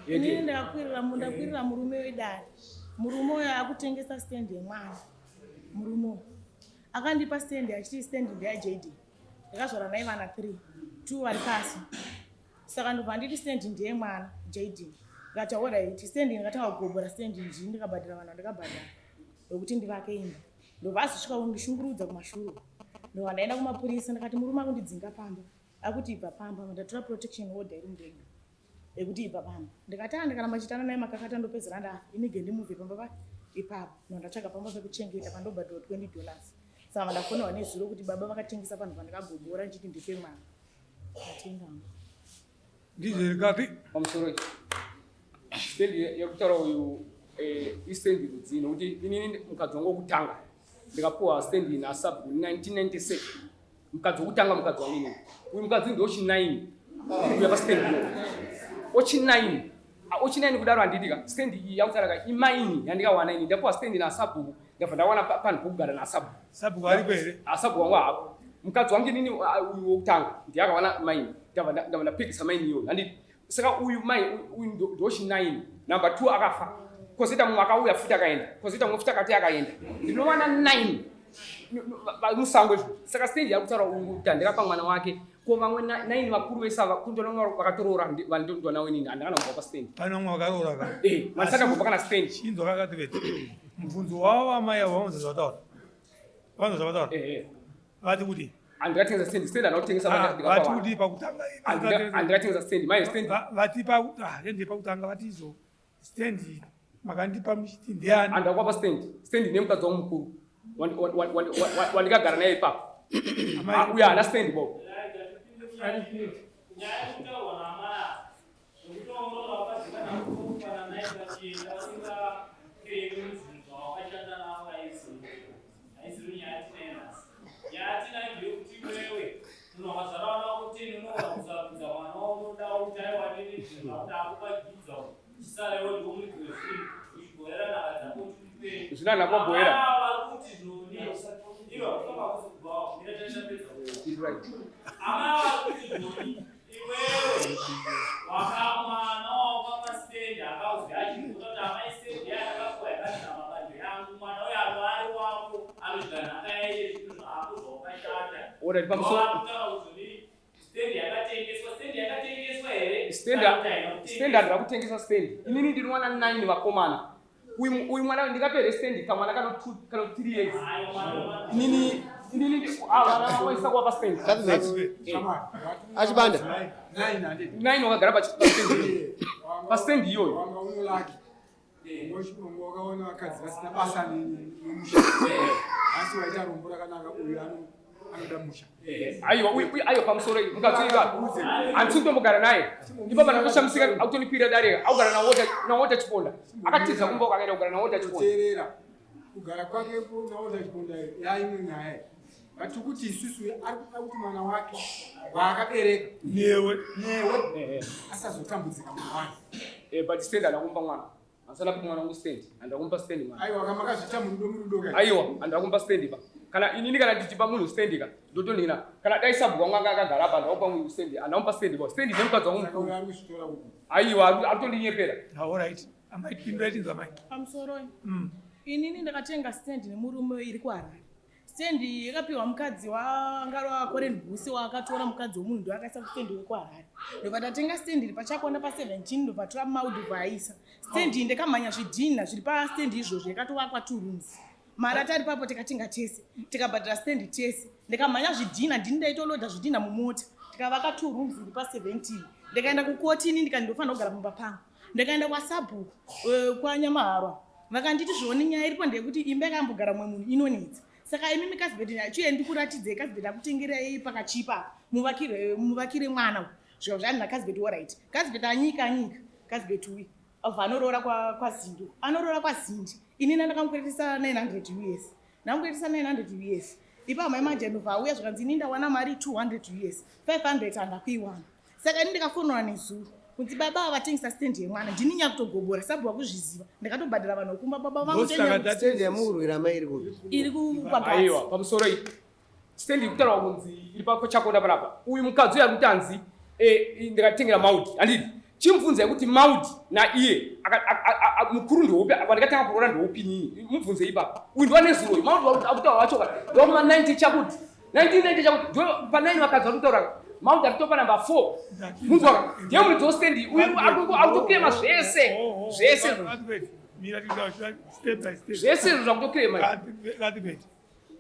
Inini ndakakwirira ndakwirira murume wedare. Murume uyo akutengesa stand yemwana. Murume uyo akandipa stand achiti stand ndeya JD. Ndakazvara naye vana 3, 2 vari pasi. Saka ndobva nditi stand ndeye mwana JD. Ndikati alright stand ndikatanga kugobora stand ndini ndikabhadhara vanhu vandikabhadhara wekuti ndivake imba. Ndobva azosvika kundishungurudza kumashure. Ndobva ndaenda kumapurisa ndikati murume akundidzinga pamba. Akuti ibva pamba ndatora protection order iri mubhegi yekuti ibva pamba. Ndikati ah ndikaramba chitana naye makakata ndopedzera ndafa. Ini ge ndimuvhe pamba pa ipapo. No ndatsvaga pamba pekuchengeta pandobhadhara $20. Saka ndafonerwa nezuro kuti baba vakatengesa panhu pandakagobora ndichiti ndipe mwana. Ndatenga hangu. Ndizvo here kapi? Pamusoro ichi. Stand yekutaura uyu eh, istand rudzii nokuti inini mukadzi wangu wokutanga ndikapuwa stand nasabhuku 1997 mukadzi wokutanga mukadzi wangu inini uyu mukadzi ndochi 9 uya pastand iyo ochi 9 ochi 9 kudaro handidi ka stand iyi yakutaura ka imaini yandikawana ini ndapuwa stand nasabhuku ndabva ndawana panhu pokugara nasabhuku. Sabhuku ariko here? Ah, sabhuku wangu hapo. Mukadzi wangu inini ah, uyu wokutanga ndiye akawana maini. Ndabva ndabva ndapikisa maini iyoyo. Handiti saka uyu mai uyu ndochi 9 number 2 akafa. Kozoita mumwe akauya futi akaenda. Kozoita mumwe futi akati akaenda. Ndinowana 9 musango izvo. Saka stage yakutaura uyu kuti ndakapa mwana wake ko vamwe 9 vakuru vese ava kundona vakatoroora ndona inini handakana kubva pa stand. Pane vamwe vakaroora ka? Eh, mandisaka kubva kana stand. Chinzwa kakati vete. Mubvunzo wavo amai avo vanonzwa zvavataura. Vanonzwa zvavataura. Eh, eh. Vati kuti Andikatengesa stand, stand andakutengesa ah, vati kuti pakutanga andikatengesa stand, mai stand. Vati pa ah, ende pakutanga vati izvo stand makandipa muchiti ndiani? Andakwapa stand, stand ine mukadzi wangu mukuru. Wandikagara naye ipapo. Ah, uyo haana stand bo. Nyaya kutaurwa naamai Zvekuti waongorora wakazivana kufanana chienda usingakiremi muzvinhu zvawakashanda navo haisiro nyaya yatinayo nhasi. Nyaya yatinayo ndeyekuti iwewe munhu wakazvara vana vako teni unoona kusarudza mwana waunoda kuti aiwa nini zvinhu zvakuda akupa gidza chisara iwe ndiwo muridzi wezvinhu uchigoera nhaka dzako uchimupe Zvina nhaka goera. Vari kuti zvoni iwe unofamba kuzobvawo mira tachapedza amai vari kuti zvoni Iwewe wakamwana wakapa stand akauzi achikuta kuti amai stand yandakapuwa yakanzi namabando yangu mwana uyo ava ari wako anodya nhaka yaiye zvinhu zvako zvawakashanda. Ora pamusoro stand yakatengeswa stand yakatengeswa here? Stand stand handina kutengesa stand. Inini ndinowana 9 vakomana. Uyu uyu mwana ndingapere stand kamwana kano 2 kano 3 years. Inini inini ava vaisa kuva pa stand. Achibanda. 9 wakagara pa stand. Pa stand iyoyo. Wanga unolaki. Wakaona vakadzi vasina basa nemusha. Asi waita rombo rakanaka uyu anoda musha. Aiwa uyu aiwa pamusoro iyi mukadzi uyu handisi kutombogara naye. Ndipo panatoshamisika akutonikwira dare akugara na water na water chiponda. Akatiza kumba akaenda kugara na water chiponda. Teerera. Kugara kwake na water chiponda yaimwe nyaya. But kuti isusu ari kuda kuti mwana wake waakabereka newe newe asazotambudzika mwana. Eh, but stand anakumba mwana. Asana kupa mwana wangu stand. Andakumpa stand mwana. Aiwa kama makazviita murudo murudo kai. Aiwa andakumpa stand pa. Kana inini kana ndichipa munhu stand ka ndotonina. Kana dai sabhuku wangu anga akagara apa ndakupa munhu stand. Andakumpa stand pa. Stand nemukadzi wangu Saka mukuru. uyo ari kuzvitora kupi? Aiwa ari kutondinyepera. Ah, all right. Amai pindura tinzwa amai. Pamusoro. Inini ndakatenga stand nemurume iri kuHarare. Stand iyi yakapiwa mukadzi waangarwa Koren Busi waakatora mukadzi wemunhu ndo akaisa kustand wekuHarare. Ndobva tatenga stand iri pachakonda pa 17 ndobva tora maudhi bva aisa. Stand iyi ndakamhanya zvidhinha zviri pa stand izvozvo yakatovakwa 2 rooms. Mari atari papo tikatenga tese tikabhadhara stand tese ndikamhanya zvidhinha ndini ndaitoloda zvidhinha mumota tikavaka 2 rooms iri pa 17 ndikaenda kukoti ini ndikati ndofanira kugara mumba pangu. Ndakaenda kwasabhuku kwaNyamaharwa vakanditi zvoni nyaya iripo ndeyekuti imba yakambogara mumwe munhu inonetsa saka imi mikasibheti chiuye ndikuratidzei kasibheti akutengerei pakachipa muvakire muvakire mwana uyu zvika zvani nakasibheti orit kasibheti anyika anyika kasibheti uyu abva anoroora kwazindi anoroora kwazindi inini ndakamukweretesa 900 us ndamukweretesa 900 us ipa mai manje ndobva auya zvikanzi ini ndawana mari 200 us 500 handakuiwana Saka ini ndikafonera nezuro kunzi baba ava vatengesa stand yemwana ndini nyakutogobora sabhuwa kuzviziva ndakatobhadhara vanhu vekumba baba vangu stand yamukurwira mai iri kupi iri kupagatsi Aiwa pamusoro iyi stand iri kutaurwa kunzi iri pachakonda panapa uyu mukadzi uyu ari kuti anzi ndikatengera maudi handiti Chimubvunzai kuti Maud naiye mukuru ndeupi, vandakatanga kuroora ndeupi inini. Mubvunzei ipapa. Uyu ndiwanezuro uyu. Maud akutaura wachoka. Ndokuma 90 chakuti. 1990 chakuti ndo pa 9 vakadzi vari kutaura. Maud aritopa number 4. Munzwa ndiye muridzi westand uyu akutoklema zvese. Zvese. Zvese izvo zvakutoklema.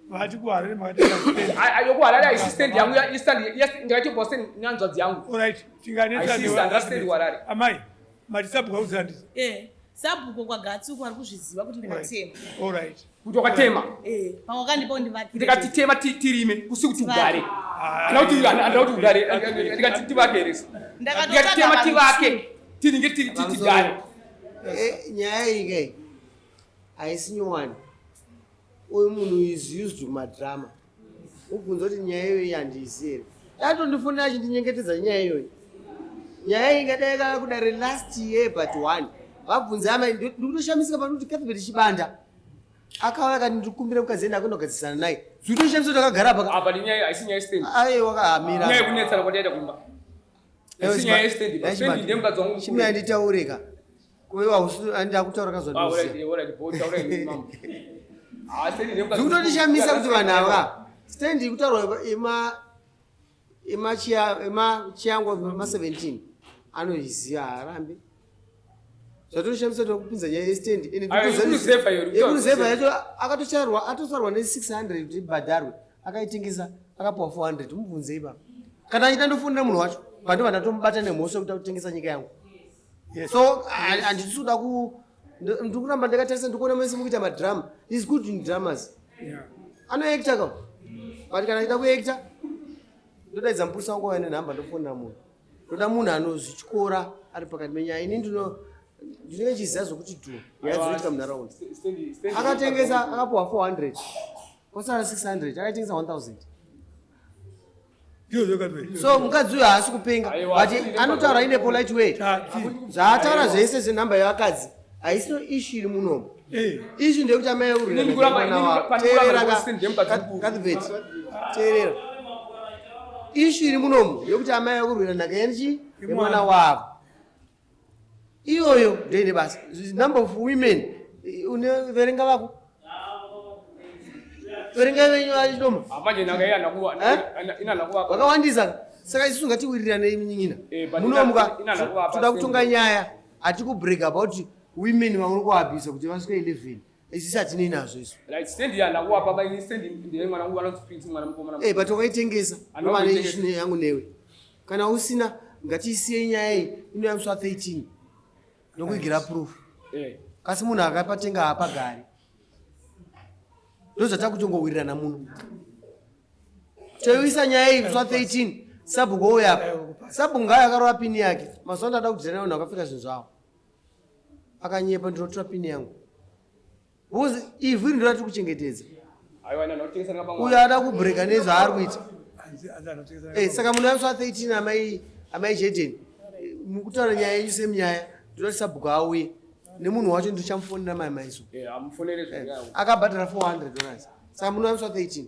Vati kuHarare makatenga stand. YokuHarare haisi stand yangu, istand ndakatobva stand nehanzvadzi yangu. Alright, tinganetsa Haisi stand, stand kuHarare. Amai, mati sabhuku audzira ndizvo. Eh, sabhuku kwaGatsi uko ari kuzviziva kuti ndakatema. Alright. Kuti wakatema. Eh, pamwe wakandipa undivakire. Ndikati tema tirime, kusi kuti ugare. Handina kuti handina kuti ugare, ndikati tivake here. Ndikati tema tivake, tiringe tigare. Eh, nyaya iyi kai haisi nyowani. Uyu munhu is used to madrama. Ubvunza kuti nyaya iyoyi handiizi here. Atondifonera achindinyengetedza nyaya iyoyi. Nyaya iyi ingadai yakauya kudare last year but one. Vabvunze amai ndikutoshamisika pano kuti Cuthbert Chibanda akauya akati ndikumbira mukadzi enda akunogadzisana naye. Zvikutoshamisika kuti akagara apa. Apa ndi nyaya haisi nyaya yestand. Aiwa akamira. Nyaya yekunetsana kwataita kumba. Haisi nyaya yestand. Stand ndiye mukadzi wangu. Chimira nditaure ka. Ndakutaura kazvandozvikutondishamisa kuti vanhu ava stand iri kutaurwa emachiyangwa ma17 anoiziva haarambi zvatondishamisa kuti vakupinza nyaya yestand yekuruzevha yacho akatosharwa atosarwa ne600 kuti ibhadharwe akaitengesa akapiwa 400 mubvunze ipapa kana achida ndofonera munhu wacho pandova ndatomubata nemhosva yekuti akutengesa nyika yangu. Yes. So handisi kuda ku ndiri kuramba ndakatarisa ndikuona mese mukuita madrama. Is good in dramas. Anoacta ka, but kana achida kuacta ndodaidza mupurisa wangu auya nenhamba ndofonera munhu. Ndoda munhu anozvityora ari pakati penyaya. Ini ndino ndinenge ndichiziva zvokuti dhu nyaya dzinoitika munharaunda. Akatengesa akapiwa 400 kwasara 600, akaitengesa 1000. So mukadzi uyu haasi kupenga, but anotaura ine polite way. Zvaataura zvese zvenhamba yevakadzi haisi issue iri munomu. Issue ndeyekuti amai urwira wavo. Teerera Cuthbert, teerera. Issue iri munomu yekuti amai vakurwira nhaka yenichi yemwana wavo iyoyo ndoine basa. Number of women une verenga vako, verenga venyu vachidoma. Vakawandisa. Saka isusu ngatiwirirane munyin'ina munomuka. Toda kutonga nyaya, hatikubreak about women vamuri kuabhisa kuti vasvike 11. Isisi hatinei nazvo isu. But wakaitengesa ndovane issue yangu newe. Kana usina, ngatiisiye nyaya iyi inoyambiswa 13 nokuigira proof. Kasi munhu akapatenga haapagari, ndozvatakutongowirirana muno. Toiisa nyaya iyi kuswa 13, sabhuku ouya apa. Sabhuku ngayo akarova pini yake. Mazuva ndada kudzira nevanhu vakapfeka zvinhu zvavo akanyepa, ndinotora pini yangu because ivhu iri ndoratiri kuchengetedza. Uyo ada kubhureka nezvaari kuita. Saka munoyambiswa 13, amai Jeden, mukutaura nyaya yenyu semunyaya. Ndinoti sabhuku auye nemunhu wacho, ndichamufonera mai maiso. Akabhadhara $400, saka munoyambiswa 13.